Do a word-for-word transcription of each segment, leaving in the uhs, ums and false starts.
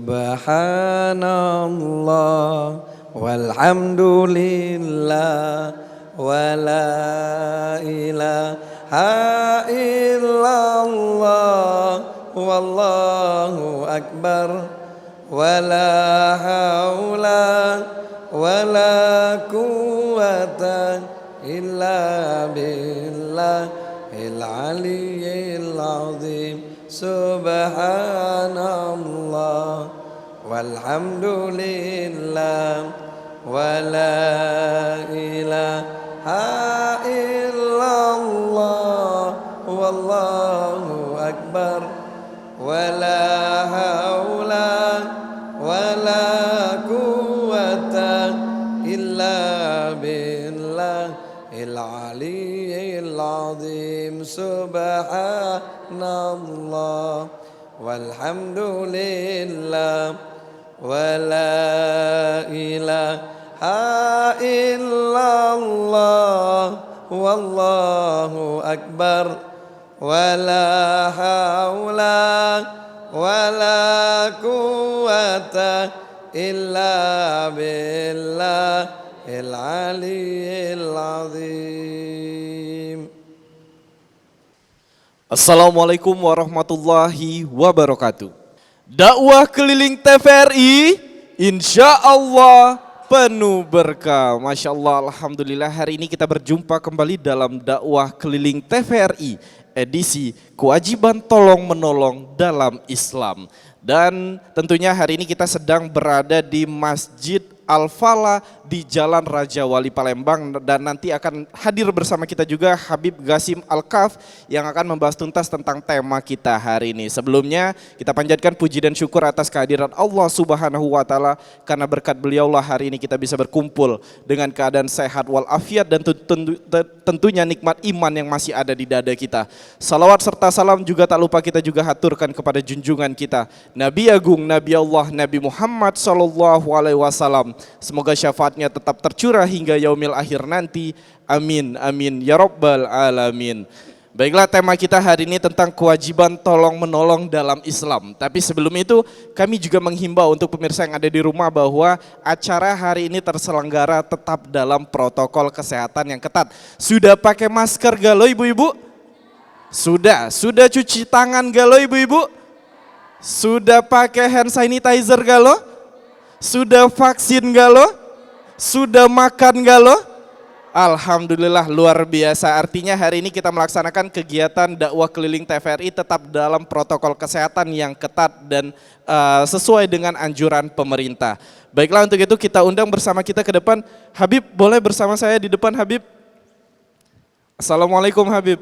Subhanallah, walhamdulillah, wa la ilaha illallah, wallahu akbar, wa la haula wa la quwwata illa billahil aliyyil azim. Subhanallah, walhamdulillah, wa la ilaha illallah, wallahu akbar, wa la haula wa la quwwata illa billahil aliyyil azim. Subhanallah, walhamdulillah, wa la ilaha illallah, wallahu akbar, wa la haula wa la quwwata illa billahil aliyyil azim. Assalamualaikum warahmatullahi wabarakatuh. Dakwah keliling T V R I, insya Allah penuh berkah. Masya Allah, alhamdulillah, hari ini kita berjumpa kembali dalam dakwah keliling T V R I edisi kewajiban tolong menolong dalam Islam. Dan tentunya hari ini kita sedang berada di Masjid Al-Falah di Jalan Raja Wali Palembang, dan nanti akan hadir bersama kita juga Habib Gasim Al-Kaf yang akan membahas tuntas tentang tema kita hari ini. Sebelumnya, kita panjatkan puji dan syukur atas kehadiran Allah Subhanahu wa taala, karena berkat beliaulah hari ini kita bisa berkumpul dengan keadaan sehat walafiat dan tentu, tentu, tentunya nikmat iman yang masih ada di dada kita. Salawat serta salam juga tak lupa kita juga haturkan kepada junjungan kita, Nabi Agung, Nabi Allah, Nabi Muhammad sallallahu alaihi wasallam. Semoga syafaatnya tetap tercurah hingga yaumil akhir nanti. Amin, amin, ya rabbal alamin. Baiklah, tema kita hari ini tentang kewajiban tolong menolong dalam Islam. Tapi sebelum itu, kami juga menghimbau untuk pemirsa yang ada di rumah bahwa acara hari ini terselenggara tetap dalam protokol kesehatan yang ketat. Sudah pakai masker galo, ibu-ibu? Sudah. Sudah cuci tangan galo, ibu-ibu? Sudah pakai hand sanitizer galo? Sudah vaksin galo? Sudah makan galo? Alhamdulillah, luar biasa. Artinya, hari ini kita melaksanakan kegiatan dakwah keliling T V R I tetap dalam protokol kesehatan yang ketat dan, eh, sesuai dengan anjuran pemerintah. Baiklah, untuk itu kita undang bersama kita ke depan. Habib, boleh bersama saya di depan, Habib? Assalamualaikum, Habib.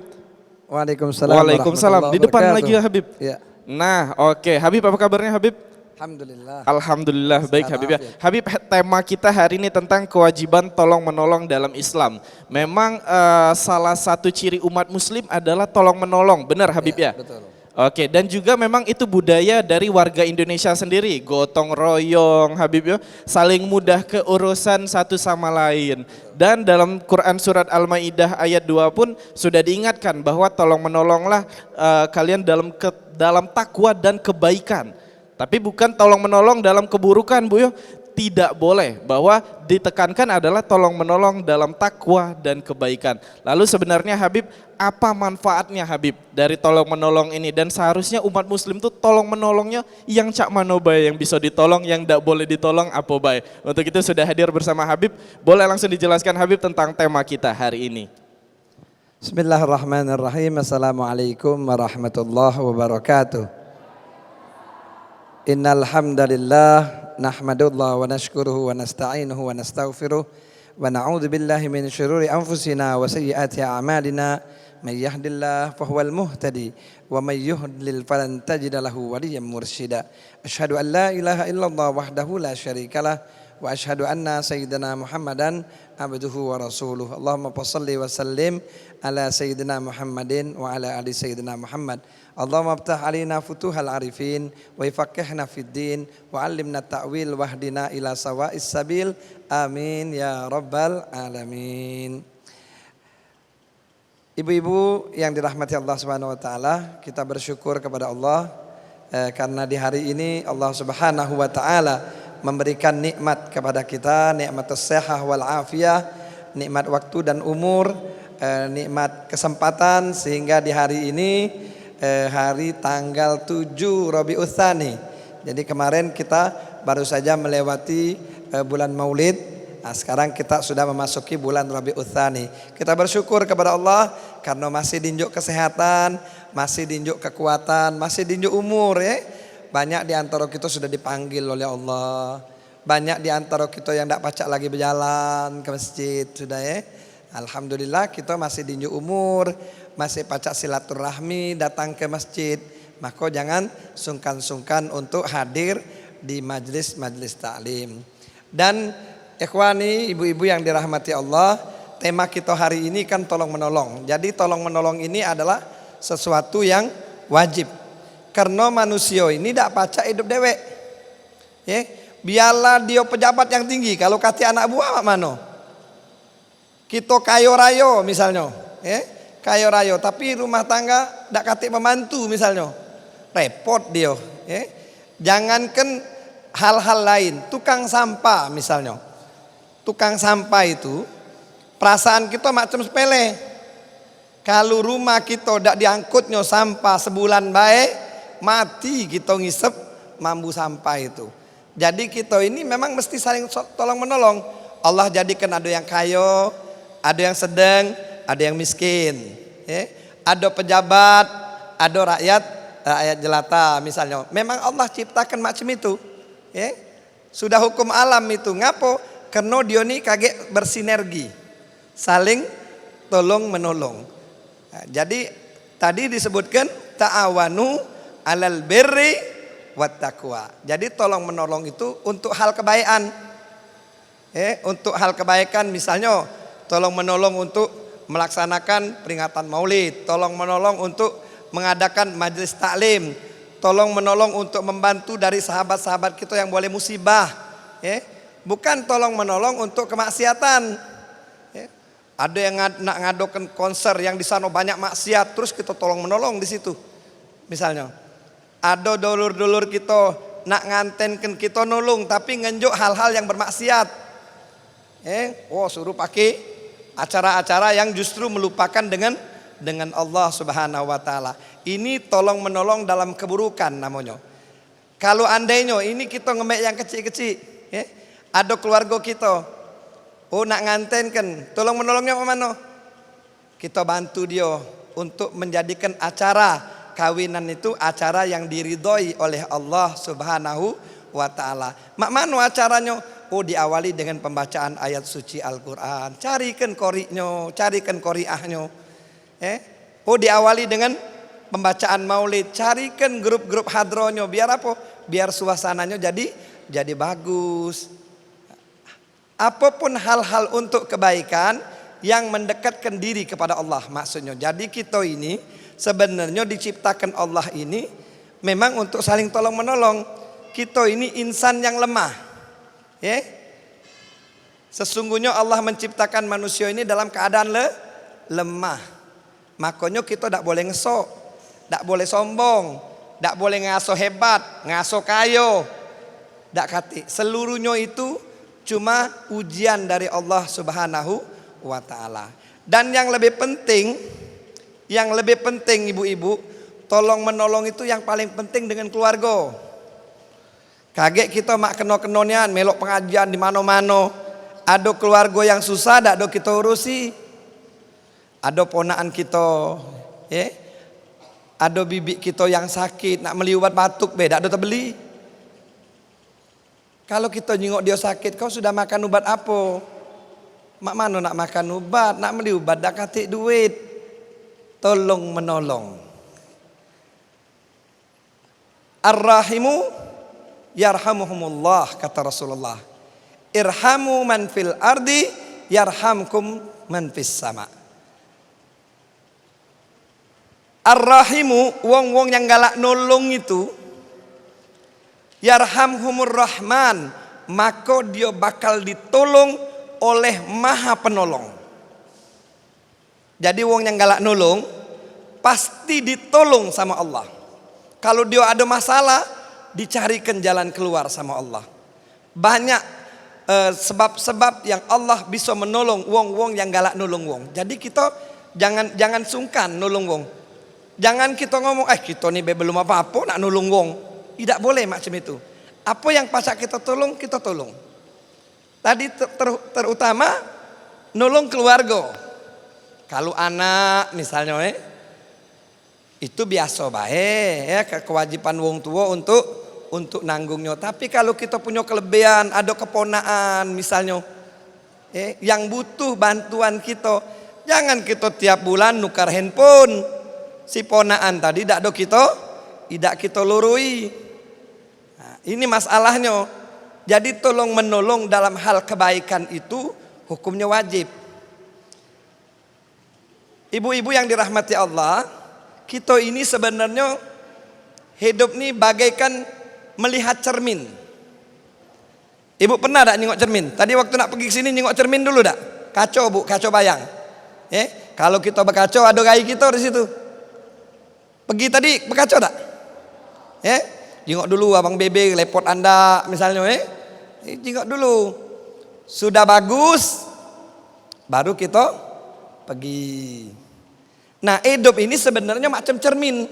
Waalaikumsalam. Waalaikumsalam. Di depan lagi, Habib. Ya. Nah, oke. Habib, apa kabarnya, Habib? Alhamdulillah. Alhamdulillah, baik, Habib, ya. Habib, tema kita hari ini tentang kewajiban tolong menolong dalam Islam. Memang, eh, salah satu ciri umat Muslim adalah tolong menolong, benar, Habib, ya? Betul. Oke, dan juga memang itu budaya dari warga Indonesia sendiri, gotong royong, Habib, ya, saling mudah ke urusan satu sama lain. Dan dalam Quran surat Al-Maidah ayat dua pun sudah diingatkan bahwa tolong menolonglah, eh, kalian dalam ke, dalam takwa dan kebaikan. Tapi bukan tolong menolong dalam keburukan, Bu, ya. Tidak boleh, bahwa ditekankan adalah tolong menolong dalam takwa dan kebaikan. Lalu sebenarnya, Habib, apa manfaatnya, Habib, dari tolong menolong ini? Dan seharusnya umat Muslim tuh tolong menolongnya yang cak mano bae, yang bisa ditolong, yang ndak boleh ditolong apa bae. Untuk itu sudah hadir bersama Habib, boleh langsung dijelaskan, Habib, tentang tema kita hari ini. Bismillahirrahmanirrahim. Assalamualaikum warahmatullahi wabarakatuh. Innal hamdalillah, nahmadullah wa nashkuruhu wa nasta'inuhu wa nastaghfiruh, wa na'udzu billahi min syururi anfusina wa sayyiati a'malina. May yahdillah fahuwal muhtadi, wa may yudlil falan tajida lahu waliyyan mursyida. Asyhadu an la ilaha illallah wahdahu la syarikalah, wa asyhadu anna sayyidana Muhammadan abduhu wa rasuluh. Allahumma shalli wa sallim ala sayyidina Muhammadin wa ala ali sayyidina Muhammad. Allahumma iftah alaina futuhal arifin, wa faqihna fid din, wa allimna ta'wil, wahdina ila sawa'is sabil. Amin ya rabbal alamin. Ibu-ibu yang dirahmati Allah Subhanahu wa taala, kita bersyukur kepada Allah Eh, karena di hari ini Allah Subhanahu wa Ta'ala memberikan nikmat kepada kita, nikmat sehah wal afiyah, nikmat waktu dan umur, eh, nikmat kesempatan, sehingga di hari ini, eh, hari tanggal tujuh Rabiul Tsani. Jadi, kemarin kita baru saja melewati, eh, bulan Maulid. Nah, sekarang kita sudah memasuki bulan Rabiul Tsani. Kita bersyukur kepada Allah karena masih dinjuk kesehatan, masih dinjuk kekuatan, masih dinjuk umur, ya. Banyak di antara kita sudah dipanggil oleh Allah. Banyak di antara kita yang dak pacak lagi berjalan ke masjid, sudah, ya. Alhamdulillah, kita masih dinjuk umur, masih pacak silaturahmi, datang ke masjid. Maka jangan sungkan-sungkan untuk hadir di majlis-majlis taklim. Dan ikhwani, ibu-ibu yang dirahmati Allah, tema kita hari ini kan tolong menolong. Jadi, tolong menolong ini adalah sesuatu yang wajib. Karena manusia ini dak pacak hidup dewek. Ya, biarlah dia pejabat yang tinggi, kalau katik anak buah, mak mano? Kita kayo rayo misalnyo, ya, kayo rayo, tapi rumah tangga dak katik pembantu misalnyo, repot dia, ya. Jangankan hal-hal lain, tukang sampah misalnyo. Tukang sampah itu, perasaan kita macam sepele. Kalu rumah kito dak diangkutnyo sampah sebulan bae, mati kito ngisep mambu sampah itu. Jadi, kito ini memang mesti saling so-, tolong menolong. Allah jadikan ado yang kayo, ado yang sedang, ado yang miskin. Ya. Ado pejabat, ado rakyat, rakyat jelata misalnyo. Memang Allah ciptakan macam itu. Ya. Sudah hukum alam itu. Ngapo? Karena dio ni kagek bersinergi, saling tolong menolong. Nah, jadi tadi disebutkan ta'awanu 'alal birri wat taqwa. Jadi tolong menolong itu untuk hal kebaikan. Eh, untuk hal kebaikan, misalnyo tolong menolong untuk melaksanakan peringatan Maulid, tolong menolong untuk mengadakan majlis taklim, tolong menolong untuk membantu dari sahabat-sahabat kita yang boleh musibah, ya. Bukan tolong menolong untuk kemaksiatan. Ya. Ada yang ngad-, nak ngadokan konser yang di sana banyak maksiat, terus kita tolong menolong di situ. Misalnya, ada dulur-dulur kita nak ngantenkan kita nulung, tapi ngenjuk hal-hal yang bermaksiat. Eh, oh, suruh pakai acara-acara yang justru melupakan dengan, dengan Allah Subhanahu wa Ta'ala. Ini tolong menolong dalam keburukan namanya. Kalau andainyo ini kita ngemek yang kecik-kecik, ya, ada keluarga kita, oh, nak ngantenkan, tolong menolongnya ke mana? Kita bantu dia untuk menjadikan acara kawinan itu acara yang diridhoi oleh Allah Subhanahu wa Ta'ala. Mak mano acaranyo? Oh, diawali dengan pembacaan ayat suci Al-Quran. Carikan koriknyo, carikan koriahnyo. Eh? Oh, diawali dengan pembacaan maulid. Carikan grup-grup hadronyo. Biar apa? Biar suasananyo jadi, jadi bagus. Apapun hal-hal untuk kebaikan yang mendekatkan diri kepada Allah, maksudnya. Jadi, kita ini sebenarnya diciptakan Allah ini memang untuk saling tolong-menolong. Kita ini insan yang lemah. Ya? Sesungguhnya Allah menciptakan manusia ini dalam keadaan le-, lemah. Makonyo kito dak boleh ngesok, dak boleh sombong, dak boleh ngaso hebat, ngaso kayo. Dak katik. Seluruhnyo itu cuma ujian dari Allah Subhanahu wa Ta'ala. Dan yang lebih penting, yang lebih penting, ibu-ibu, tolong menolong itu yang paling penting dengan keluarga. Kagek kito mak keno-keno nian melok pengajian di mano-mano. Ado keluarga yang susah, dak ado kito urusi. Ado ponakan kito, eh, ado bibik kito yang sakit, nak meli ubat batuk be dak ado tebeli. Kalu kito nyingok dio sakit, "Kau sudah makan ubat apo?" Mak mano nak makan ubat, nak meli ubat dak katik duit. Tolong menolong. "Ar-rahimu yarhamuhumullah," kata Rasulullah. "Irhamu man fil ardi yarhamkum man fis sama." Ar-rahimu, wong-wong yang galak nolong itu, yarhamhumur rahman, mako dio bakal ditolong oleh Maha Penolong. Jadi, wong yang galak nolong pasti ditolong sama Allah. Kalu dio ado masalah, dicarikan jalan keluar samo Allah. Banyak, eh, sebab-sebab yang Allah biso menolong wong-wong yang galak nolong wong. Jadi kito jangan, jangan sungkan nolong wong. Jangan kito ngomong, "Eh, kito ni be belum apo-apo nak nolong wong." Idak boleh macam itu. Apo yang pacak kito tolong, kito tolong. Tadi ter-, ter-, terutama nolong keluargo. Kalu anak misalnyo, eh, itu biaso bae, ya, ke-, kewajiban wong tuo untuk, untuk nanggungnyo. Tapi kalu kito punyo kelebihan, ado keponakan misalnyo, eh, yang butuh bantuan kito, jangan kito tiap bulan nukar handphone. Si ponakan tadi dak do kito, idak kito lurui. Nah, ini masalahnyo. Jadi tolong menolong dalam hal kebaikan itu hukumnyo wajib. Ibu-ibu yang dirahmati Allah, kito ini sebenarnyo hidup ni bagaikan melihat cermin. Ibu pernah dak nyingok cermin? Tadi waktu nak pergi ke sini nyingok cermin dulu dak? Kaco, Bu, kaco bayang. Eh, kalu kito bekaco, ado rai kito di situ. Pergi tadi bekaco dak? Eh, jingok dulu abang bebe lepot andak misalnyo, eh. Eh, jingok dulu. Sudah bagus, baru kito pergi. Nah, hidup ini sebenarnyo macam cermin.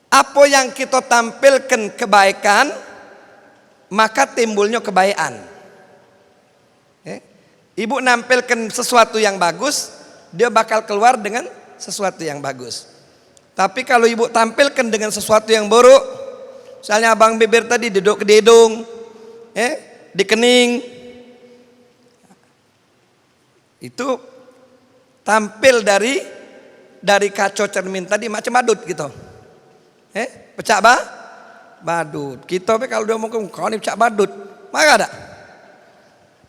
Apo yang kito tampilkan kebaikan, maka timbulnyo kebaikan. Eh, ibu nampilkan sesuatu yang bagus, dia bakal keluar dengan sesuatu yang bagus. Tapi kalu ibu tampilkan dengan sesuatu yang buruk, misalnyo abang bibir tadi duduk ke hidung, eh, di kening, itu tampil dari, dari kaco cermin tadi macam badut gitu. Eh, pecak ba? Badut. Kito be kalu diomongke, "Kau ni pecak badut." Marah dak?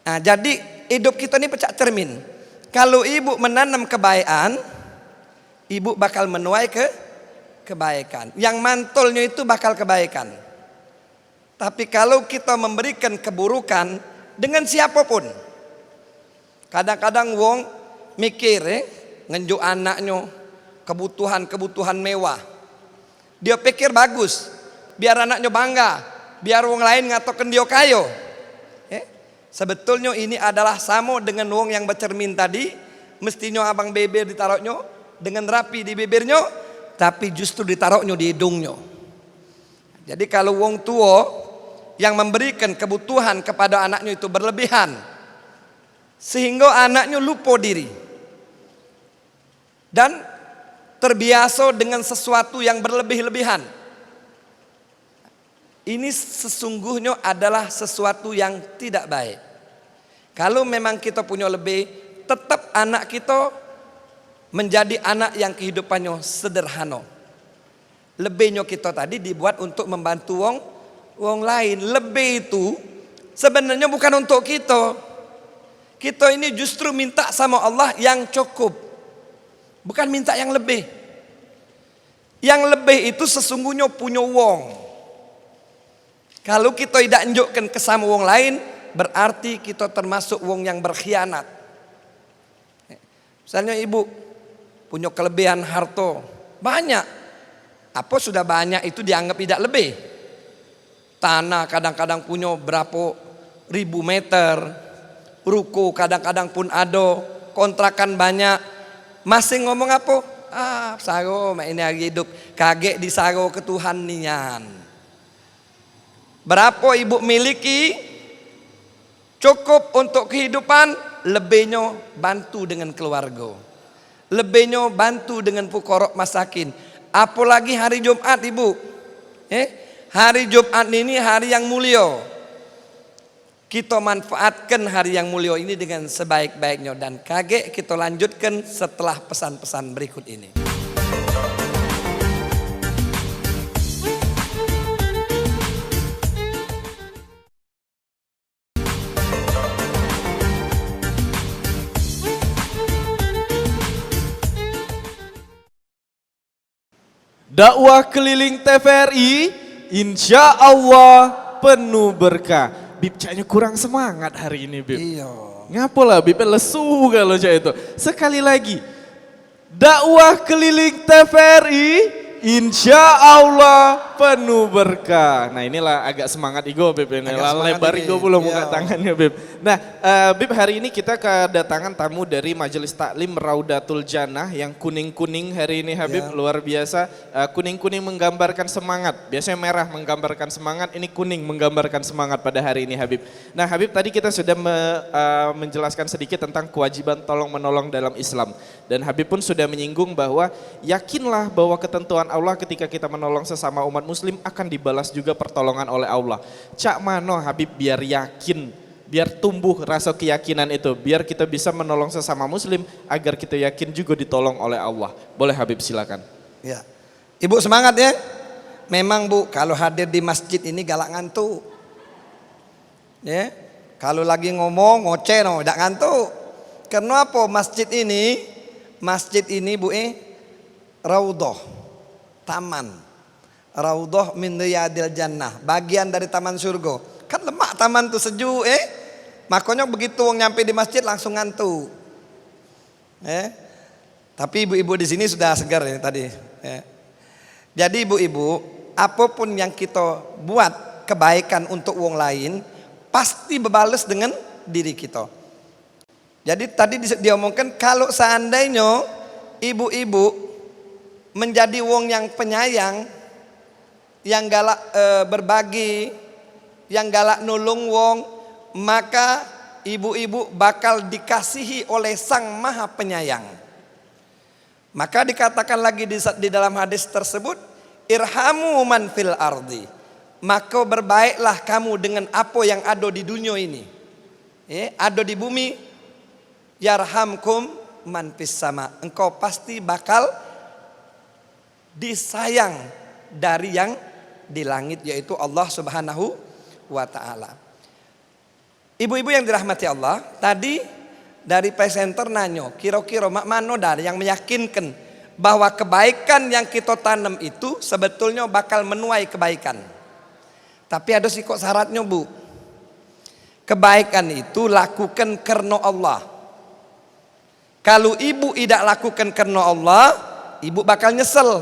Nah, jadi hidup kito ni pecak cermin. Kalu ibu menanam kebaikan, ibu bakal menuai ke kebaikan. Yang mantulnyo itu bakal kebaikan. Tapi kalu kito memberikan keburukan dengan siapapun, kadang-kadang wong mikir, eh, ngenjuk anaknyo kebutuhan-kebutuhan mewah. Dio pikir bagus, biar anaknyo bangga, biar wong lain ngatokan dio kayo. Eh, sebetulnyo ini adalah samo dengan wong yang becermin tadi, mestinyo abang bibir ditaroknyo dengan rapi di bibirnyo, tapi justru ditaroknyo di hidungnyo. Jadi kalu wong tuo yang memberikan kebutuhan kepada anaknyo itu berlebihan, sehinggo anaknyo lupo diri dan terbiaso dengan sesuatu yang berlebih-lebihan, ini sesungguhnyo adalah sesuatu yang tidak baik. Kalu memang kito punyo lebih, tetap anak kito menjadi anak yang kehidupannyo sederhano. Lebihnyo kito tadi dibuat untuk membantu wong, wong lain. Lebih itu sebenarnyo bukan untuk kito. Kito ini justru minta samo Allah yang cukup, bukan minta yang lebih. Yang lebih itu sesungguhnyo punyo wong. Kalu kito idak njukkan ke samo wong lain, berarti kito termasuk wong yang berkhianat. Misalnyo ibu punyo kelebihan harto banyak, apo sudah banyak itu dianggap idak lebih? Tanah kadang-kadang punyo berapo ribu meter, ruko kadang-kadang pun ado, kontrakan banyak, masih ngomong apo? "Ah, saro mak ini hari idup, kagek disaro ke Tuhan nian." Berapo ibu miliki cukup untuk kehidupan, lebihnyo bantu dengan keluargo, lebihnyo bantu dengan fukorok masakin. Apolagi hari Jumat, ibu. Eh, hari Jumat ini hari yang mulio. Kito manfaatkan hari yang mulio ini dengan sebaik-baiknyo dan kagek kito lanjutkan setelah pesan-pesan berikut ini. Dakwah keliling T V R I, insya Allah penuh berkah. Bib, caknyo kurang semangat hari ini, Bib. Iyo. Ngapo lah, Bib, lesu kalu cak itu. Sekali lagi, dakwah keliling T V R I, Insya Allah penuh berkah. Nah, inilah agak semangat igo, Bib, ini. Agak lah semangat lebar lagi. Igo pulo muka tangannya, Bib. Nah, eh, Bib, hari ini kita kedatangan tamu dari Majelis Taklim Raudatul Jannah yang kuning-kuning hari ini, Habib. Ya. Luar biasa. Eh, kuning-kuning menggambarkan semangat. Biasanya merah menggambarkan semangat, ini kuning menggambarkan semangat pada hari ini, Habib. Nah, Habib, tadi kita sudah me- eh, menjelaskan sedikit tentang kewajiban tolong-menolong dalam Islam. Dan Habib pun sudah menyinggung bahwa yakinlah bahwa ketentuan Allah ketika kita menolong sesama umat muslim akan dibalas juga pertolongan oleh Allah. Cak mano, Habib, biar yakin, biar tumbuh rasa keyakinan itu, biar kita bisa menolong sesama muslim, agar kita yakin juga ditolong oleh Allah. Boleh, Habib, silakan. Ya. Ibu semangat ya. Memang, Bu, kalau hadir di masjid ini galak ngantuk. Ya. Kalau lagi ngomong, ngoceh no, dak ngantuk. Karena apa? Masjid ini, masjid ini, Bu, eh, raudhah, taman. Raudhah min riyadil jannah, bagian dari taman surga. Kan lemak taman tu sejuk, eh. Makanya begitu wong nyampe di masjid langsung ngantuk. Eh. Tapi ibu-ibu di sini sudah segar ya tadi. Ya. Jadi ibu-ibu, apapun yang kita buat kebaikan untuk wong lain, pasti bebalas dengan diri kita. Jadi tadi di- diomongkan, kalau seandainya ibu-ibu menjadi wong yang penyayang, yang galak, eh, berbagi, yang galak nulung wong, maka ibu-ibu bakal dikasihi oleh Sang Maha Penyayang. Maka dikatakan lagi di, di dalam hadis tersebut, "Irhamu man fil ardi." Maka berbaiklah kamu dengan apa yang ada di dunia ini. Eh, ada di bumi. "Yarhamkum man fis sama." Engkau pasti bakal disayang dari yang di langit, yaitu Allah Subhanahu wa taala. Ibu-ibu yang dirahmati Allah, tadi dari presenter nanyo, kiro-kiro mak mano dari yang meyakinkan bahwa kebaikan yang kita tanam itu sebetulnya bakal menuai kebaikan. Tapi ada sikok syaratnya, Bu. Kebaikan itu lakukan karena Allah. Kalau ibu idak lakukan karena Allah, ibu bakal nyesel.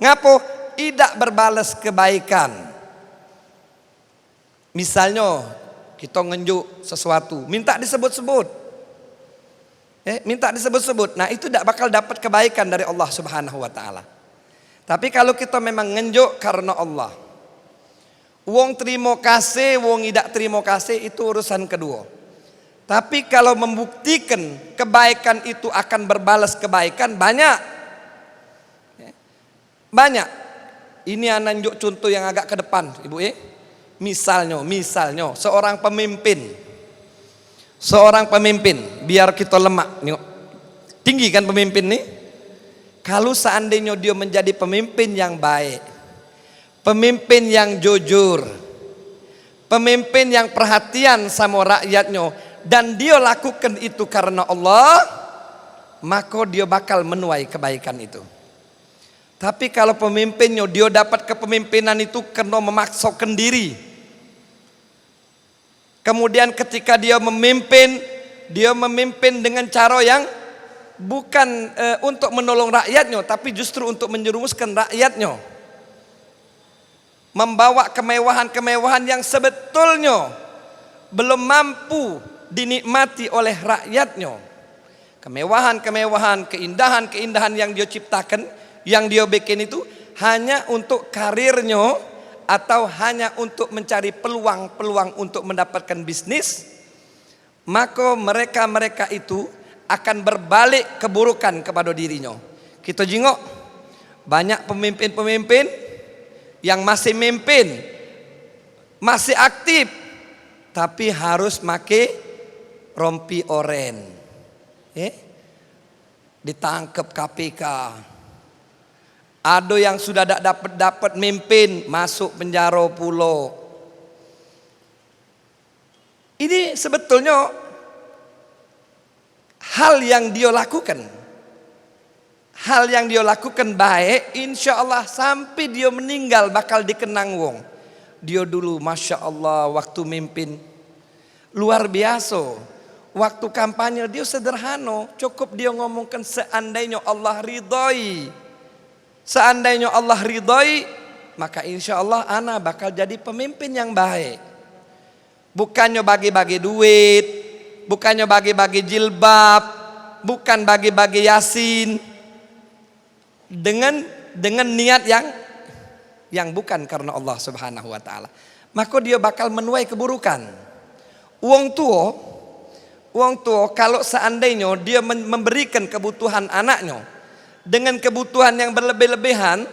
Ngapo? Idak berbalas kebaikan. Misalnyo, kita ngenjuk sesuatu, minta disebut-sebut. Eh, minta disebut-sebut. Nah, itu dak bakal dapat kebaikan dari Allah Subhanahu wa taala. Tapi kalau kita memang ngenjuk karena Allah, wong terima kasih, wong idak terima kasih, itu urusan kedua. Tapi kalau membuktikan kebaikan itu akan berbalas kebaikan, banyak. Banyak. Ini anak njuk contoh yang agak ke depan, Ibu, eh. Misalnyo, misalnyo seorang pemimpin. Seorang pemimpin, biar kita lemak. Nengok. Tinggi kan pemimpin ni? Kalau seandainya dia menjadi pemimpin yang baik, pemimpin yang jujur, pemimpin yang perhatian sama rakyatnya, dan dia lakukan itu karena Allah, maka dia bakal menuai kebaikan itu. Tapi kalau pemimpinnya, dia dapat kepemimpinan itu kena memaksakan diri. Kemudian ketika dia memimpin, dia memimpin dengan cara yang bukan, eh, untuk menolong rakyatnya, tapi justru untuk menjerumuskan rakyatnya. Membawa kemewahan-kemewahan yang sebetulnya belum mampu dinikmati oleh rakyatnya. Kemewahan-kemewahan, keindahan-keindahan yang dia ciptakan, yang dia bikin itu hanya untuk karirnya atau hanya untuk mencari peluang-peluang untuk mendapatkan bisnis, maka mereka-mereka itu akan berbalik keburukan kepada dirinya. Kita jingok, banyak pemimpin-pemimpin yang masih mimpin, masih aktif, tapi harus make rompi oren. Eh? Ditangkep K P K. Ada yang sudah dak dapat-dapat mimpin, masuk penjara pulo. Ini sebetulnya hal yang dia lakukan. Hal yang dia lakukan baik, insya Allah sampai dia meninggal bakal dikenang wong. Dia dulu, masya Allah, waktu mimpin luar biasa. Waktu kampanye dia sederhana, cukup dia ngomongkan seandainya Allah ridhoi. Seandainyo Allah ridhoi, maka insya Allah ana bakal jadi pemimpin yang baik. Bukannyo bagi-bagi duit, bukannyo bagi-bagi jilbab, bukan bagi-bagi Yasin, dengan dengan niat yang yang bukan karena Allah Subhanahu wa taala. Maka dia bakal menuai keburukan. Wong tuo, wong tuo, kalau seandainyo dia men-, memberikan kebutuhan anaknyo dengan kebutuhan yang berlebih-lebihan,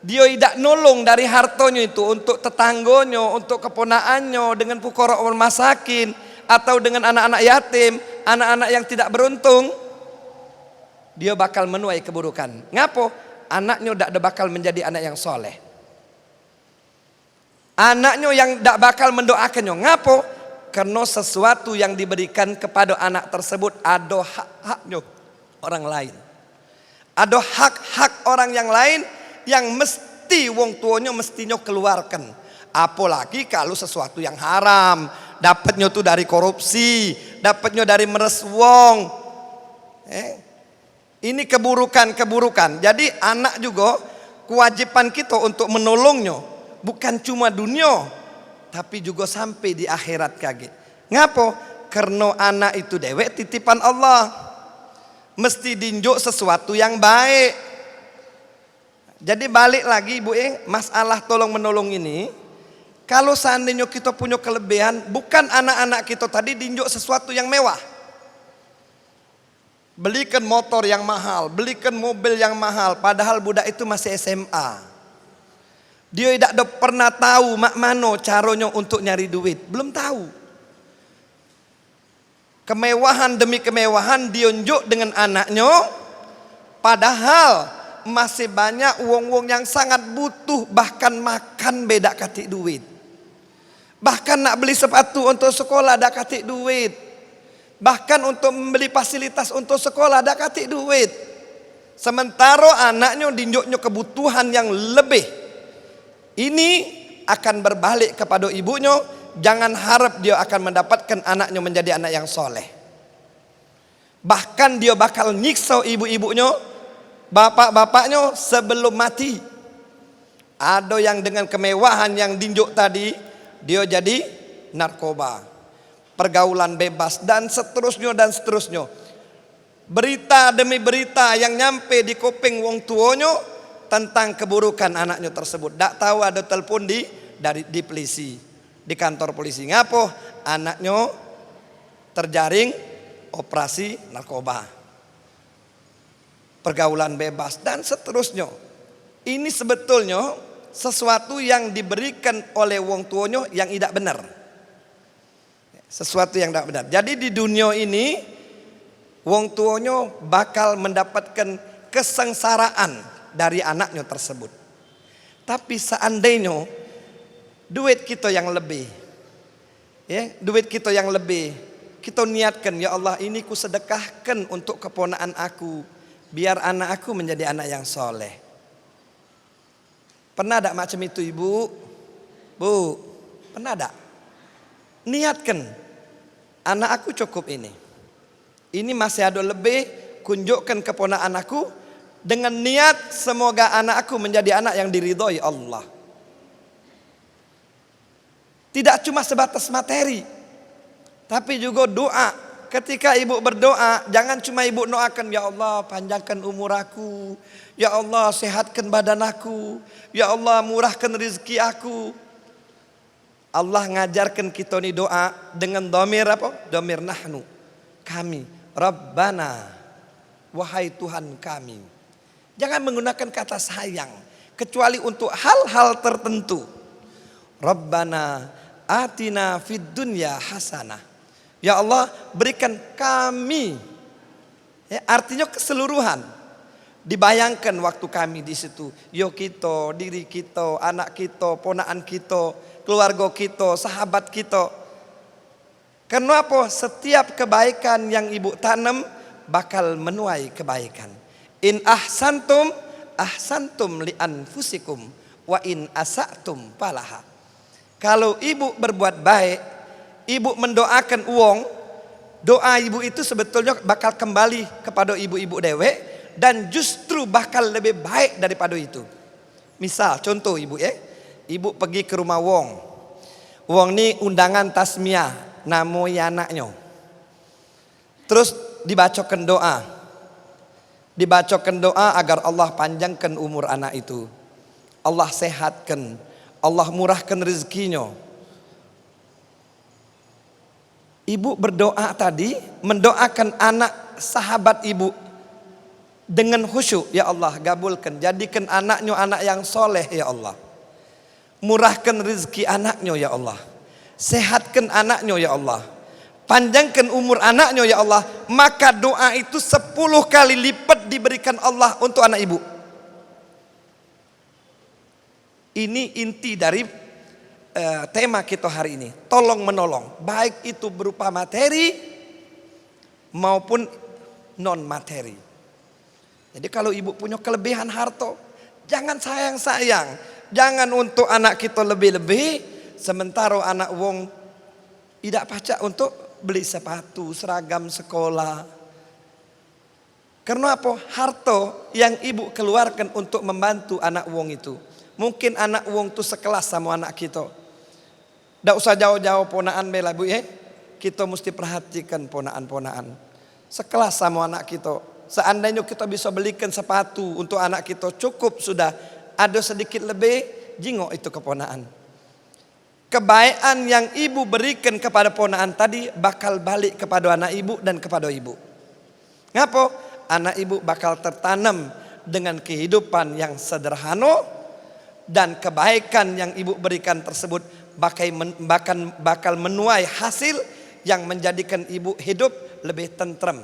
dia idak nolong dari hartonyo itu untuk tetanggonyo, untuk keponaannyo, dengan fuqara wal masakin, atau dengan anak-anak yatim, anak-anak yang tidak beruntung, dia bakal menuai keburukan. Ngapo? Anaknyo dak ada bakal menjadi anak yang soleh. Anaknyo yang dak bakal mendoakannyo. Ngapo? Karena sesuatu yang diberikan kepada anak tersebut ada hak-haknyo orang lain. Ada hak-hak orang yang lain yang mesti wong tuonyo mestinyo keluarkan. Apalagi kalau sesuatu yang haram, dapatnyo tu dari korupsi, dapatnyo dari meres wong. Eh, ini keburukan-keburukan. Jadi anak juga kewajiban kita untuk menolongnya, bukan cuma dunia, tapi juga sampai di akhirat kage. Ngapo? Karena anak itu dewek titipan Allah. Mesti dinjuk sesuatu yang baik. Jadi balik lagi, Bu, eh, masalah tolong menolong ini, kalau seandainya kita punya kelebihan, bukan anak-anak kita tadi dinjuk sesuatu yang mewah. Belikan motor yang mahal, belikan mobil yang mahal, padahal budak itu masih S M A. Dia tidak ada pernah tahu mak mano caranya untuk nyari duit, belum tahu. Kemewahan demi kemewahan dionjuk dengan anaknyo, padahal masih banyak wong-wong yang sangat butuh, bahkan makan be dak katik duit. Bahkan nak beli sepatu untuk sekolah dak katik duit. Bahkan untuk membeli fasilitas untuk sekolah dak katik duit. Sementara anaknyo dinjuknyo kebutuhan yang lebih. Ini akan berbalik kepada ibunyo, jangan harap dia akan mendapatkan anaknyo menjadi anak yang soleh. Bahkan dia bakal nyiksa ibu-ibunyo, bapak-bapaknyo sebelum mati. Ada yang dengan kemewahan yang dinjuk tadi, dia jadi narkoba, pergaulan bebas, dan seterusnya, dan seterusnya. Berita demi berita yang nyampe di kuping wong tuonyo tentang keburukan anaknyo tersebut. Dak tahu ada telepon di, dari, di polisi, di kantor polisi. Ngapo? Anaknyo terjaring operasi narkoba, pergaulan bebas, dan seterusnya. Ini sebetulnya sesuatu yang diberikan oleh wong tuonyo yang idak benar. Sesuatu yang tidak benar. Jadi di dunia ini, wong tuonyo bakal mendapatkan kesengsaraan dari anaknyo tersebut. Tapi seandainya duit kita yang lebih, ya, duit kita yang lebih, kita niatkan, "Ya Allah, ini ku sedekahkan untuk keponakan aku, biar anak aku menjadi anak yang soleh." Pernah dak macam itu, Ibu? Bu, pernah dak? Niatkan, "Anak aku cukup ini. Ini masih ada lebih, kunjukkan keponakan aku dengan niat semoga anak aku menjadi anak yang diridhoi Allah." Tidak cuma sebatas materi, tapi juga doa. Ketika ibu berdoa, jangan cuma ibu doakan, "Ya Allah, panjangkan umur aku. Ya Allah, sehatkan badan aku. Ya Allah, murahkan rezeki aku." Allah ngajarkan kita ni doa dengan domir apa? Domir nahnu. Kami. Rabbana. Wahai Tuhan kami. Jangan menggunakan kata sayang kecuali untuk hal-hal tertentu. Rabbana atina fid dunya hasanah. Ya Allah, berikan kami. Ya, artinya keseluruhan. Dibayangkan waktu kami di situ, yo kita, diri kita, anak kita, ponakan kita, keluarga kita, sahabat kita. Karena apa? Setiap kebaikan yang ibu tanam bakal menuai kebaikan. "In ahsantum, ahsantum li anfusikum, wa in asatum falaha." Kalau ibu berbuat baik, ibu mendoakan uwong, doa ibu itu sebetulnya bakal kembali kepada ibu-ibu dewek, dan justru bakal lebih baik daripada itu. Misal, contoh ibu, ya, ibu pergi ke rumah wong. Wong ni undangan tasmiah, namoi anaknyo. Terus dibacokan doa. Dibacokan doa agar Allah panjangkan umur anak itu. Allah sehatkan. Allah murahkan rezekinyo. Ibu berdoa tadi, mendoakan anak sahabat ibu dengan khusyuk, "Ya Allah, gabulkan, jadikan anaknyo anak yang soleh, ya Allah. Murahkan rezeki anaknyo, ya Allah. Sehatkan anaknyo, ya Allah. Panjangkan umur anaknyo, ya Allah." Maka doa itu sepuluh kali lipat diberikan Allah untuk anak ibu. Ini inti dari, eh, tema kita hari ini. Tolong menolong, baik itu berupa materi maupun non materi. Jadi, kalau ibu punya kelebihan harta, jangan sayang-sayang. Jangan untuk anak kita lebih-lebih, sementara anak wong idak pacak untuk beli sepatu, seragam sekolah. Karena apa? Harta yang ibu keluarkan untuk membantu anak wong itu. Mungkin anak wong tu sekelas sama anak kita. Dak usah jauh-jauh ponaan be lah, Bu, ya. Kita mesti perhatikan ponaan-ponaan. Sekelas sama anak kita. Seandainya kita bisa belikan sepatu untuk anak kita, cukup sudah. Ada sedikit lebih, jingok itu ke ponaan. Kebaikan yang ibu berikan kepada ponaan tadi bakal balik kepada anak ibu dan kepada ibu. Ngapo? Anak ibu bakal tertanam dengan kehidupan yang sederhana, dan kebaikan yang ibu berikan tersebut bakai men-, bakan-, bakal menuai hasil yang menjadikan ibu hidup lebih tentrem.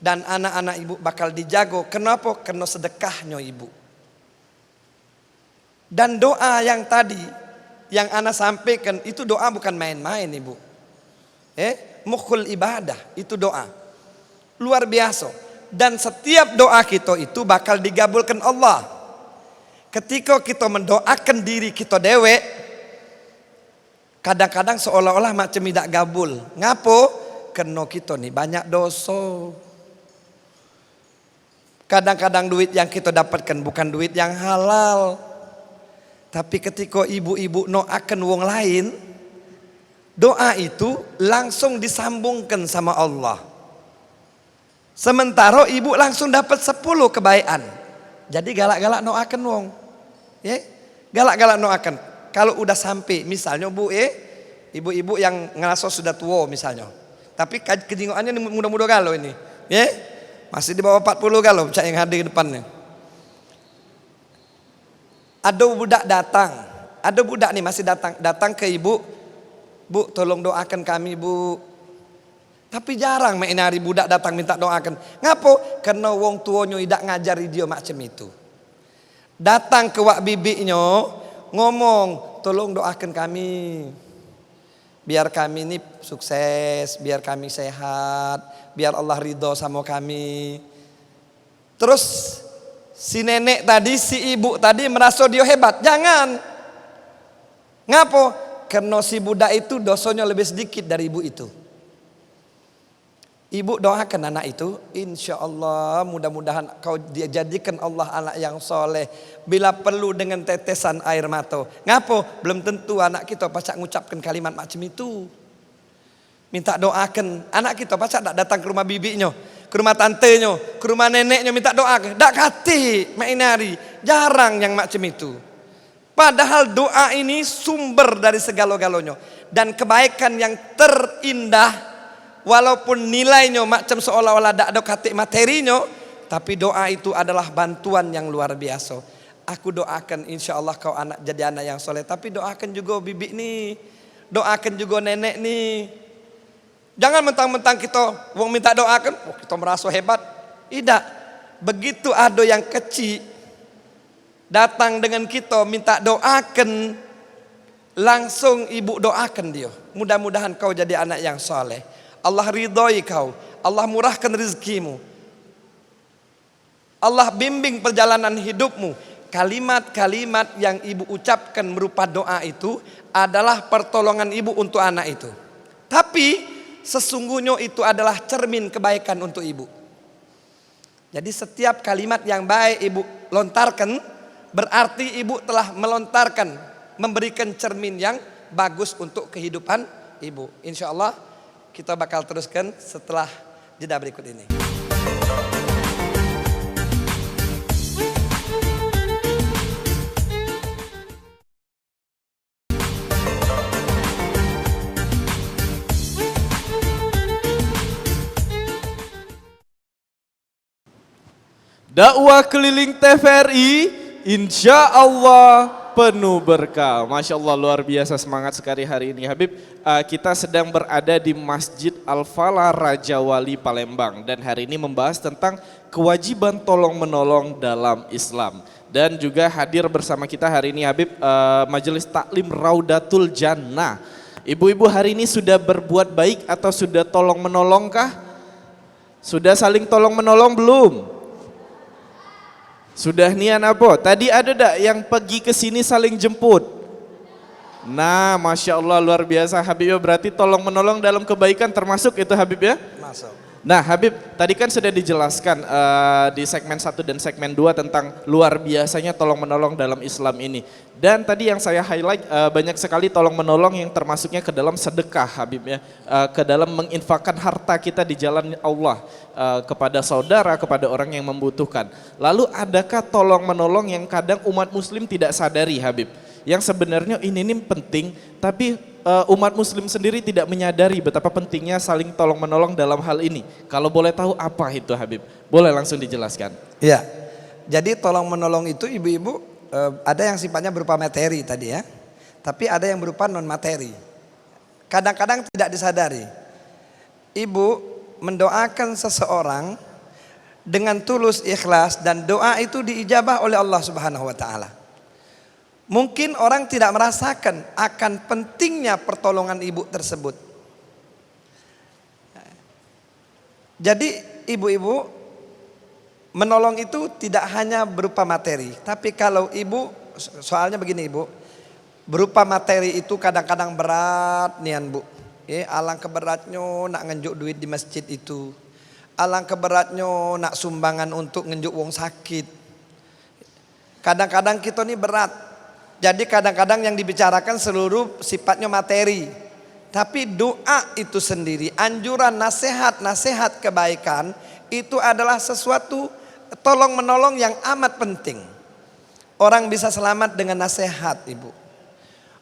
Dan anak-anak ibu bakal dijago. Kenapa? Karena sedekahnyo ibu. Dan doa yang tadi yang ana sampaikan itu doa bukan main-main, Ibu. Eh, mukhul ibadah itu doa. Luar biasa. Dan setiap doa kita itu bakal digabulkan Allah. Ketika kita mendoakan diri kita dewek, kadang-kadang seolah-olah macam idak gabul. Ngapo? Karena kita ni banyak dosa. Kadang-kadang duit yang kita dapatkan bukan duit yang halal. Tapi ketika ibu-ibu doakan wong lain, doa itu langsung disambungkan sama Allah. Sementara ibu langsung dapat sepuluh kebaikan. Jadi galak-galak doakan wong. Ye? Galak-galak doakan. Kalau udah sampai, misalnya, Bu, eh, ibu-ibu yang ngerasa sudah tua misalnya. Tapi kaj-, kejingokannya ni muda-muda galo ini. Ye? Masih di bawah empat puluh galo, cak yang hadir depan ni. Ada budak datang. Ada budak ni masih datang, datang ke ibu, "Bu, tolong doakan kami, Bu." Tapi jarang mak ini hari budak datang minta doakan. Ngapo? Karena wong tuonyo idak ngajari dio macam itu. Datang ke wak bibiknyo, ngomong, "Tolong doakan kami. Biar kami ni sukses, biar kami sehat, biar Allah ridho sama kami." Terus si nenek tadi, si ibu tadi meraso dio hebat. Jangan. Ngapo? Karena si budak itu dosonyo lebih sedikit dari ibu itu. Ibu doakan anak itu, "Insya Allah, mudah-mudahan kau dijadikan Allah anak yang soleh. Bila perlu dengan tetesan air mata." Ngapo? Belum tentu anak kita pacak ngucapkan kalimat macam itu. Minta doakan. Anak kita pacak dak datang ke rumah bibiknyo, ke rumah tantenyo, ke rumah neneknyo minta doa. Dak katik, mak ini hari. Jarang yang macam itu. Padahal doa ini sumber dari segalo-galonyo. Dan kebaikan yang terindah, walaupun nilainyo macam seolah-olah dak ado katik materinyo, tapi doa itu adalah bantuan yang luar biasa. Aku doakan, insya Allah kau anak, jadi anak yang soleh. Tapi doakan juga bibik ni. Doakan juga nenek ni. Jangan mentang-mentang kita wong minta doakan, wah, kita merasa hebat. Idak. Begitu ada yang kecil datang dengan kita minta doakan, langsung ibu doakan dia. "Mudah-mudahan kau jadi anak yang soleh. Allah ridhoi kau. Allah murahkan rezekimu. Allah bimbing perjalanan hidupmu." Kalimat-kalimat yang ibu ucapkan berupa doa itu adalah pertolongan ibu untuk anak itu. Tapi sesungguhnya itu adalah cermin kebaikan untuk ibu. Jadi setiap kalimat yang baik ibu lontarkan, berarti ibu telah melontarkan, memberikan cermin yang bagus untuk kehidupan ibu. Insya Allah kita bakal teruskan setelah jeda berikut ini. Dakwah keliling T V R I, insya Allah penuh berkah. Masya Allah, luar biasa semangat sekali hari ini, Habib. Eh, kita sedang berada di Masjid Al Falah Raja Wali Palembang, dan hari ini membahas tentang kewajiban tolong menolong dalam Islam. Dan juga hadir bersama kita hari ini, Habib, eh, Majelis Taklim Raudatul Jannah. Ibu-ibu hari ini sudah berbuat baik atau sudah tolong menolongkah? Sudah saling tolong menolong belum? Sudah nian apa? Tadi ada dak yang pergi ke sini saling jemput? Nah, masya Allah, luar biasa, Habib. Ya, berarti tolong menolong dalam kebaikan termasuk itu, Habib, ya? Masuk. Nah, Habib, tadi kan sudah dijelaskan, eh, di segmen satu dan segmen dua tentang luar biasanya tolong menolong dalam Islam ini. Dan tadi yang saya highlight, eh, banyak sekali tolong menolong yang termasuknya ke dalam sedekah, Habib, ya. Eh, ke dalam menginfakkan harta kita di jalan Allah, eh, kepada saudara, kepada orang yang membutuhkan. Lalu adakah tolong menolong yang kadang umat muslim tidak sadari, Habib? Yang sebenarnya ini nih penting, tapi, eh, umat muslim sendiri tidak menyadari betapa pentingnya saling tolong menolong dalam hal ini. Kalau boleh tahu apa itu, Habib? Boleh langsung dijelaskan. Iya. Jadi tolong menolong itu, ibu-ibu, eh, ada yang sifatnya berupa materi tadi, ya. Tapi ada yang berupa non materi. Kadang-kadang tidak disadari. Ibu mendoakan seseorang dengan tulus ikhlas dan doa itu diijabah oleh Allah Subhanahu wa taala. Mungkin orang tidak merasakan akan pentingnya pertolongan ibu tersebut. Jadi, ibu-ibu, menolong itu tidak hanya berupa materi, tapi kalau ibu, soalnya begini, Ibu, berupa materi itu kadang-kadang berat nian, Bu. Eh, alangkah beratnyo nak ngenjuk duit di masjid itu. Alangkah beratnyo nak sumbangan untuk ngenjuk wong sakit. Kadang-kadang kita ni berat. Jadi kadang-kadang yang dibicarakan seluruh sifatnya materi. Tapi doa itu sendiri, anjuran, nasihat, nasihat kebaikan, itu adalah sesuatu tolong menolong yang amat penting. Orang bisa selamat dengan nasihat, Ibu.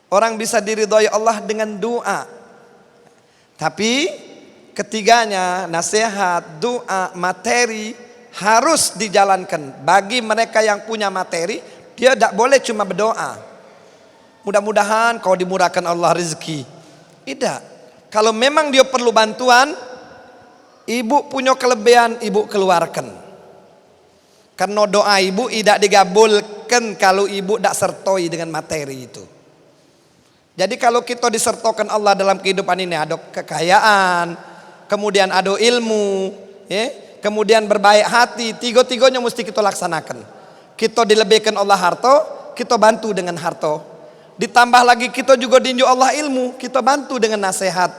Orang bisa diridhoi Allah dengan doa. Tapi ketiganya, nasihat, doa, materi, harus dijalankan. Bagi mereka yang punya materi, dia dak boleh cuma berdoa, "Mudah-mudahan kau dimurahkan Allah rezeki." Tidak. Kalau memang dia perlu bantuan, ibu punya kelebihan, ibu keluarkan. Karena doa ibu idak digabulkan kalau ibu dak sertoi dengan materi itu. Jadi, kalau kita disertokan Allah dalam kehidupan ini, ada kekayaan, kemudian ada ilmu, ya, kemudian berbaik hati, tiga-tiganya mesti kita laksanakan. Kita dilebihkan Allah harta, kita bantu dengan harta. Ditambah lagi kita juga dinjuk Allah ilmu, kita bantu dengan nasihat.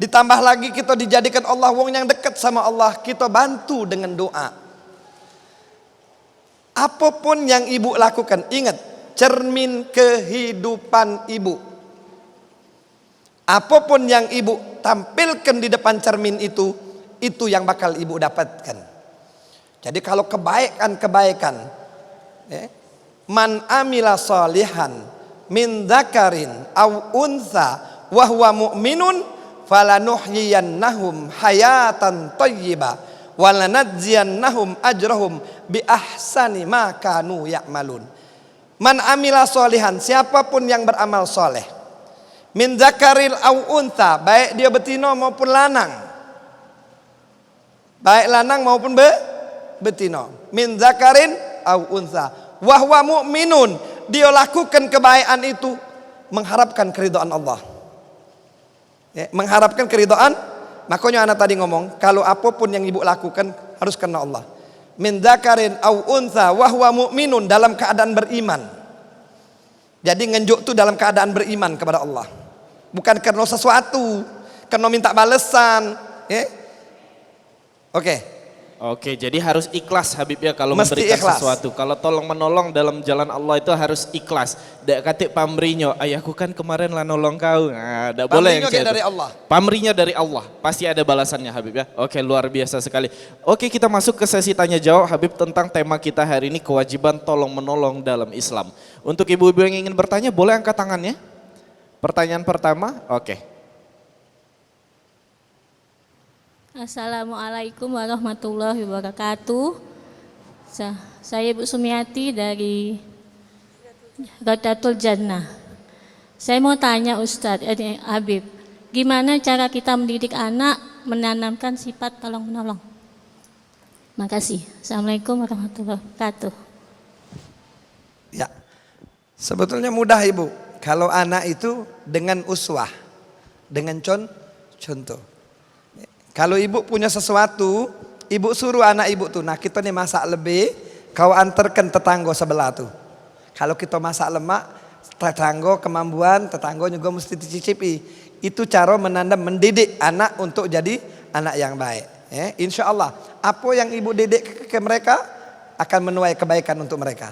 Ditambah lagi kita dijadikan Allah wong yang dekat sama Allah, kita bantu dengan doa. Apapun yang ibu lakukan, ingat, cermin kehidupan ibu. Apapun yang ibu tampilkan di depan cermin itu, itu yang bakal ibu dapatkan. Jadi, kalau kebaikan-kebaikan, ya, "Man amila salihan min dzakarin au untha wa huwa mu'minun falanuhyiyannahum hayatan thayyibah wa lanajziyannahum ajrahum bi ahsani ma kanu ya'malun." "Man amila salihan," siapapun yang beramal soleh, "min dzakarin au untha," baik dia betina maupun lanang, baik lanang maupun be-, betina. "Min dzakarin au untha. Wa huwa mu'minun." Dia lakukan kebaikan itu mengharapkan keridhaan Allah. Ya, mengharapkan keridhaan. Makanya anak tadi ngomong, kalau apapun yang ibu lakukan harus karena Allah. "Min dzakarin au untha wa huwa mu'minun," dalam keadaan beriman. Jadi ngenjuk tu dalam keadaan beriman kepada Allah. Bukan karena sesuatu, karena minta balesan, ya. Oke. Oke, jadi harus ikhlas Habib ya kalau Mesti memberikan ikhlas. sesuatu. Kalau tolong menolong dalam jalan Allah itu harus ikhlas. Dak katik pamrinyo, ayahku kan kemarin lah nolong kau. Nah, dak boleh yang Pamrinyo kayak dari Allah. Pamrinyo dari Allah. Pasti ada balasannya Habib ya. Oke, luar biasa sekali. Oke, kita masuk ke sesi tanya jawab Habib tentang tema kita hari ini kewajiban tolong menolong dalam Islam. Untuk ibu-ibu yang ingin bertanya boleh angkat tangannya. Pertanyaan pertama, oke. Assalamualaikum warahmatullahi wabarakatuh. Sa- saya Ibu Sumiati dari Raudatul Jannah. Saya mau tanya Ustadz, eh, Habib, gimana cara kita mendidik anak menanamkan sifat tolong menolong? Makasih. Assalamualaikum warahmatullahi wabarakatuh. Ya. Sebetulnya mudah Ibu. Kalau anak itu dengan uswah, dengan con contoh. Kalau Ibu punya sesuatu, Ibu suruh anak Ibu tu, nah kita ni masak lebih, kau antarkan tetanggo sebelah tu. Kalau kita masak lemak, tetanggo kemambuan, tetanggo juga mesti dicicipi. Itu cara menanam, mendidik anak untuk jadi anak yang baik. Ya, insya Allah, apa yang Ibu didik ke, ke mereka akan menuai kebaikan untuk mereka.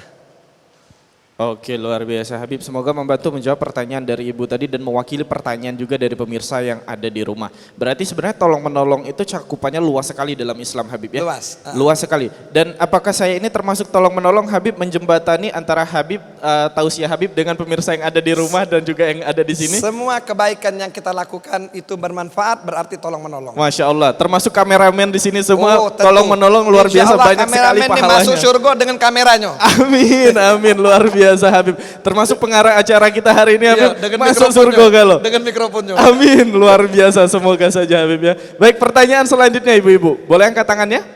Oke, luar biasa Habib. Semoga membantu menjawab pertanyaan dari Ibu tadi dan mewakili pertanyaan juga dari pemirsa yang ada di rumah. Berarti sebenarnya tolong menolong itu cakupannya luas sekali dalam Islam Habib ya. Luas. Ah. Luas sekali. Dan apakah saya ini termasuk tolong menolong Habib menjembatani antara Habib uh, tausiah Habib dengan pemirsa yang ada di rumah dan juga yang ada di sini? Semua kebaikan yang kita lakukan itu bermanfaat berarti tolong menolong. Masya Allah. Termasuk kameramen di sini semua oh, tolong menolong luar Insya biasa Allah, banyak sekali pahalanya. Masuk surga dengan kameranya. Amin, amin. Luar biasa Habib. Termasuk pengarah acara kita hari ini Habib. Iya, masuk surga kalau. Dengan mikrofonnya. Amin. Luar biasa. Semoga saja Habib ya. Baik, pertanyaan selanjutnya Ibu-ibu. Boleh angkat tangannya?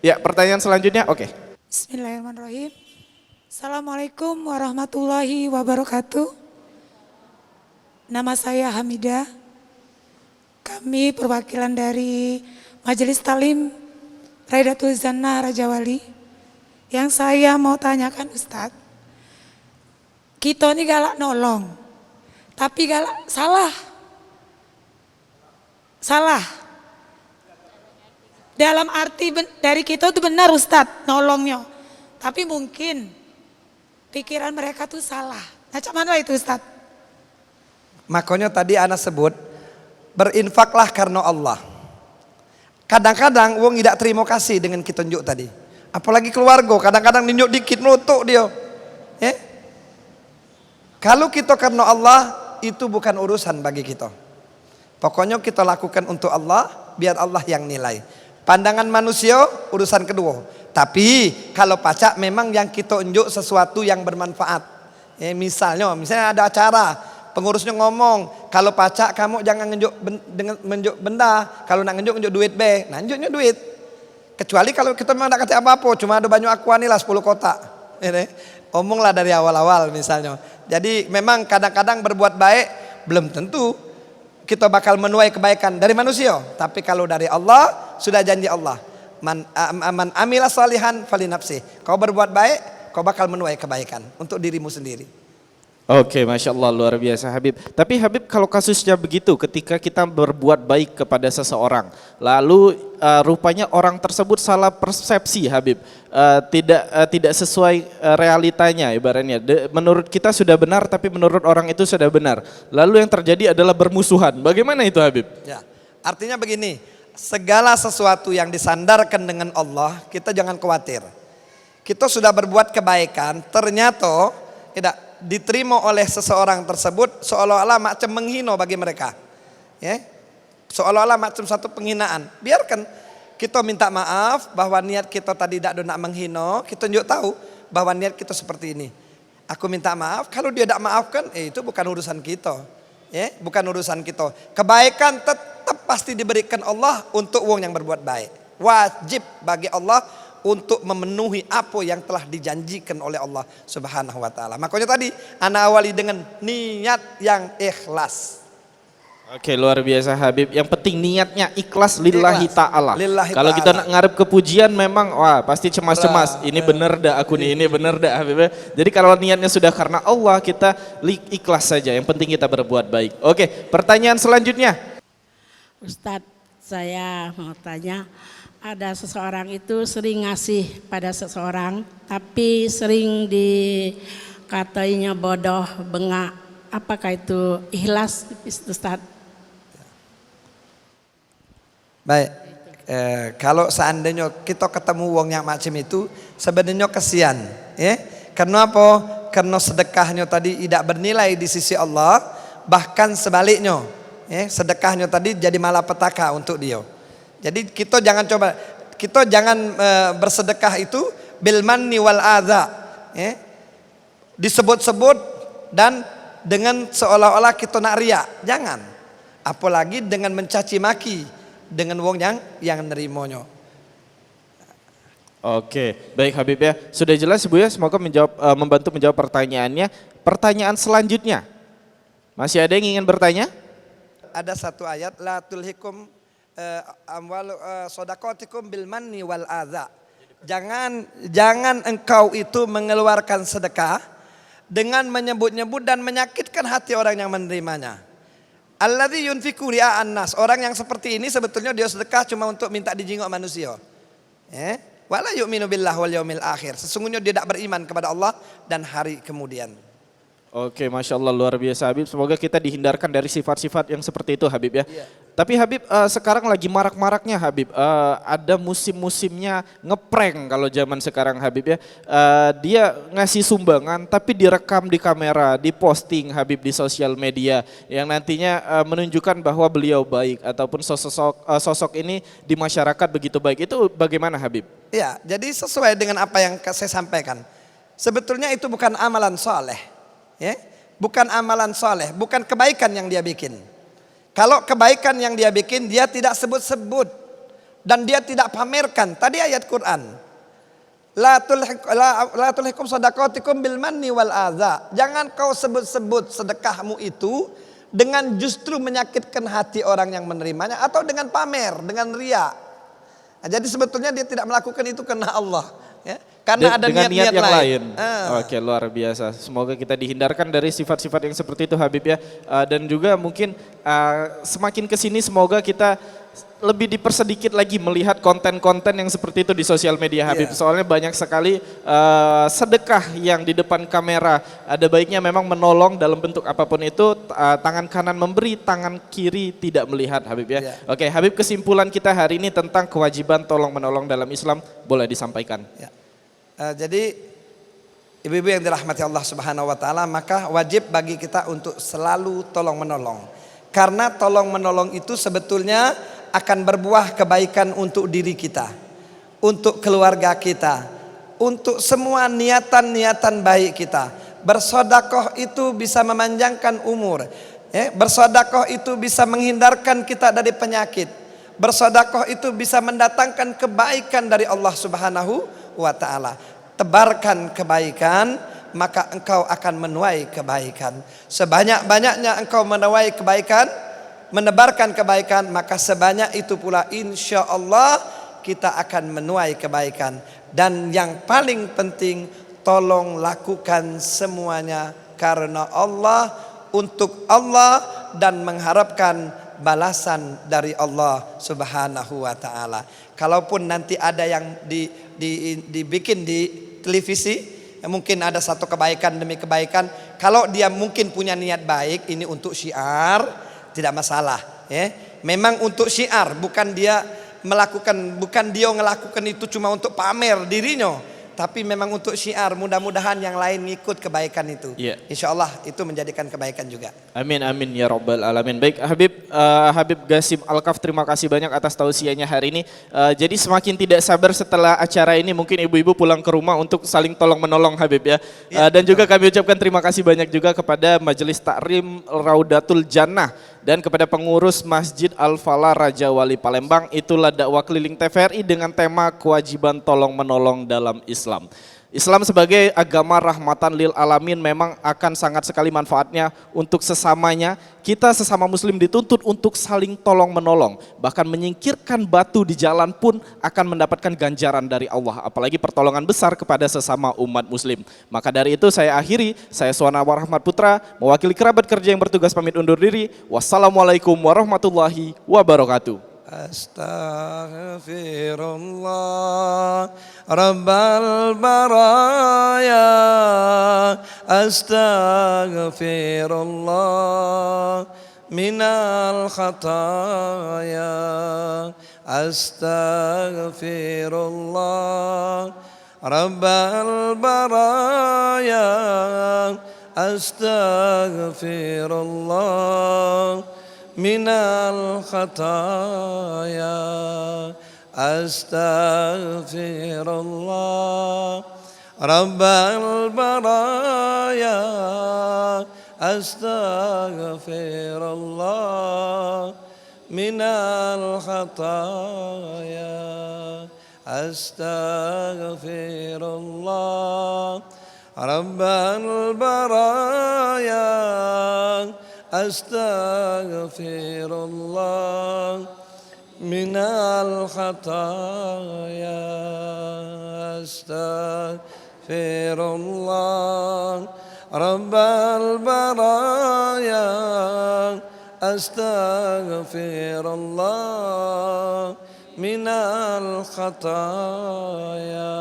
Ya, pertanyaan selanjutnya. Oke. Bismillahirrahmanirrahim. Assalamualaikum warahmatullahi wabarakatuh. Nama saya Hamidah. Kami perwakilan dari Majelis Talim Raidatul Zannah Rajawali. Yang saya mau tanyakan Ustadz, kita ini galak nolong, tapi galak salah. Salah. Dalam arti dari kita itu benar Ustadz nolongnya. Tapi mungkin pikiran mereka tuh salah. Nah, cak mana itu Ustadz? Makanya tadi Ana sebut, berinfaklah karena Allah. Kadang-kadang wong idak terima kasih dengan kita njuk tadi. Apalagi keluarga, kadang-kadang ninjuk dikit melotok dia. Eh? Kalau kita karena Allah, itu bukan urusan bagi kita. Pokoknya kita lakukan untuk Allah, biar Allah yang nilai. Pandangan manusia urusan kedua. Tapi kalau pacak memang yang kita unjuk sesuatu yang bermanfaat. Eh, misalnya, misalnya ada acara, pengurusnya ngomong, kalau pacak kamu jangan ngenjuk ben, dengan menjuk benda, kalau nak ngenjuk ngenjuk duit be. Nah, ngenjuknya duit. Kecuali kalau kita memang nak kata apa-apa, cuma ada banyak aqua ni lah sepuluh kotak. Ini, omonglah dari awal-awal misalnya. Jadi memang kadang-kadang berbuat baik belum tentu kita bakal menuai kebaikan dari manusia. Tapi kalau dari Allah, sudah janji Allah. Man, man amila salihan falinafsih. Kau berbuat baik, kau bakal menuai kebaikan untuk dirimu sendiri. Oke, masya Allah luar biasa Habib. Tapi Habib kalau kasusnya begitu, ketika kita berbuat baik kepada seseorang, lalu uh, rupanya orang tersebut salah persepsi Habib, uh, tidak uh, tidak sesuai uh, realitanya ibaratnya. De, menurut kita sudah benar, tapi menurut orang itu sudah benar. Lalu yang terjadi adalah bermusuhan. Bagaimana itu Habib? Ya, artinya begini, segala sesuatu yang disandarkan dengan Allah, kita jangan khawatir. Kita sudah berbuat kebaikan, ternyata tidak diterima oleh seseorang tersebut seolah-olah macam menghina bagi mereka. Ya. Seolah-olah macam satu penghinaan. Biarkan kita minta maaf bahwa niat kita tadi tidak ada nak menghina, kita tunjuk tahu bahwa niat kita seperti ini. Aku minta maaf, kalau dia tidak maafkan, eh, itu bukan urusan kita. Ya, bukan urusan kita. Kebaikan tetap pasti diberikan Allah untuk wong yang berbuat baik. Wajib bagi Allah untuk memenuhi apa yang telah dijanjikan oleh Allah Subhanahu wa taala. Makanya tadi ana awali dengan niat yang ikhlas. Oke, luar biasa Habib. Yang penting niatnya ikhlas lillahi taala. Kalau kita nak ngarep kepujian memang wah pasti cemas-cemas. Ini bener dak aku nih, ini bener dak Habib. Jadi kalau niatnya sudah karena Allah, kita ikhlas saja. Yang penting kita berbuat baik. Oke, pertanyaan selanjutnya. Ustadz, saya mau tanya, Ada seseorang itu sering ngasih pada seseorang, tapi sering dikatainyo bodoh, bengak. Apakah itu ikhlas, Ustaz? Baik, eh, kalau seandainya kita ketemu wong yang macam itu, sebenarnya kesian, ya. Karena apa? Karena sedekahnya tadi tidak bernilai di sisi Allah, bahkan sebaliknya, ya, sedekahnya tadi jadi malapetaka untuk dia. Jadi kita jangan coba, kita jangan eh, bersedekah itu bil manni wal adza, ya. Disebut-sebut dan dengan seolah-olah kita nak riak, jangan. Apalagi dengan mencaci maki dengan wong yang yang nerimonyo. Oke, baik Habib ya. Sudah jelas Ibu ya, semoga menjawab eh, membantu menjawab pertanyaannya. Pertanyaan selanjutnya. Masih ada yang ingin bertanya? Ada satu ayat, la tulhikum eh, amwal eh, sadaqatikum bil manni wal adza. Jangan jangan engkau itu mengeluarkan sedekah dengan menyebut-nyebut dan menyakitkan hati orang yang menerimanya. Alladzi yunfiqu ria'an nas. Orang yang seperti ini sebetulnya dia sedekah cuma untuk minta dijingok manusia. Eh? Wala yu'minu billah wal yaumil akhir. Sesungguhnya dia tidak beriman kepada Allah dan hari kemudian. Oke, masya Allah luar biasa Habib. Semoga kita dihindarkan dari sifat-sifat yang seperti itu Habib ya. Iya. Tapi Habib, uh, sekarang lagi marak-maraknya Habib. Uh, ada musim-musimnya ngeprank kalau zaman sekarang Habib ya. Uh, dia ngasih sumbangan tapi direkam di kamera, diposting Habib di sosial media. Yang nantinya uh, menunjukkan bahwa beliau baik ataupun sosok uh, sosok ini di masyarakat begitu baik. Itu bagaimana Habib? Iya, jadi sesuai dengan apa yang saya sampaikan. Sebetulnya itu bukan amalan soleh. Ya? Bukan amalan soleh, bukan kebaikan yang dia bikin. Kalau kebaikan yang dia bikin, dia tidak sebut-sebut. Dan dia tidak pamerkan. Tadi ayat Quran. La tulhikum sadaqatikum bil manni wal adza. Jangan kau sebut-sebut sedekahmu itu dengan justru menyakitkan hati orang yang menerimanya atau dengan pamer, dengan riak. Nah, jadi sebetulnya dia tidak melakukan itu karena Allah, ya. Karena ada niat-niat yang lain. lain. Ah. Oke, luar biasa. Semoga kita dihindarkan dari sifat-sifat yang seperti itu, Habib ya. Uh, dan juga mungkin uh, semakin ke sini semoga kita lebih dipersedikit lagi melihat konten-konten yang seperti itu di sosial media, Habib. Yeah. Soalnya banyak sekali uh, sedekah yang di depan kamera. Ada baiknya memang menolong dalam bentuk apapun itu. Uh, tangan kanan memberi, tangan kiri tidak melihat, Habib ya. Yeah. Oke, Habib, kesimpulan kita hari ini tentang kewajiban tolong menolong dalam Islam boleh disampaikan. Ya. Uh, jadi ibu-ibu yang dirahmati Allah Subhanahu wa taala, maka wajib bagi kita untuk selalu tolong menolong. Karena tolong menolong itu sebetulnya akan berbuah kebaikan untuk diri kita, untuk keluarga kita, untuk semua niatan-niatan baik kita. Bersodakoh itu bisa memanjangkan umur. Eh, bersodakoh itu bisa menghindarkan kita dari penyakit. Bersodakoh itu bisa mendatangkan kebaikan dari Allah Subhanahu wa taala. Tebarkan kebaikan, maka engkau akan menuai kebaikan. Sebanyak-banyaknya engkau menuai kebaikan, menebarkan kebaikan, maka sebanyak itu pula insya Allah kita akan menuai kebaikan. Dan yang paling penting, tolong lakukan semuanya karena Allah, untuk Allah, dan mengharapkan balasan dari Allah Subhanahu wa taala. Kalaupun nanti ada yang di, di, dibikin di televisi, mungkin ada satu kebaikan demi kebaikan. Kalau dia mungkin punya niat baik, ini untuk syiar, tidak masalah. Ya. Memang untuk syiar, bukan dia melakukan, bukan dia ngelakukan itu cuma untuk pamer dirinya, tapi memang untuk syiar. Mudah-mudahan yang lain ngikut kebaikan itu. Ya. Insya Allah itu menjadikan kebaikan juga. Amin amin ya rabbal alamin. Baik Habib, uh, Habib Gasim Alkaf, terima kasih banyak atas tausiahnya hari ini. Uh, jadi semakin tidak sabar setelah acara ini, mungkin ibu-ibu pulang ke rumah untuk saling tolong menolong Habib ya. ya uh, dan juga kami ucapkan terima kasih banyak juga kepada Majelis Takrim Raudatul Jannah dan kepada pengurus Masjid Al Falah Raja Wali Palembang. Itulah dakwah keliling T V R I dengan tema kewajiban tolong menolong dalam Islam. Islam sebagai agama rahmatan lil alamin memang akan sangat sekali manfaatnya untuk sesamanya. Kita sesama muslim dituntut untuk saling tolong menolong, bahkan menyingkirkan batu di jalan pun akan mendapatkan ganjaran dari Allah, apalagi pertolongan besar kepada sesama umat muslim. Maka dari itu saya akhiri, saya Suwana Warahmat Putra, mewakili kerabat kerja yang bertugas pamit undur diri. Wassalamualaikum warahmatullahi wabarakatuh. Astaghfirullah Rabbal baraya, astaghfirullah minal khataya, astaghfirullah Rabbal baraya, astaghfirullah minal khataya, astaghfirullah Rabbal baraya, astaghfirullah minal khataya, astaghfirullah Rabbal baraya, astaghfirullah minal khataya, astaghfirullah Rabbal baraya, astaghfirullah minal khataya.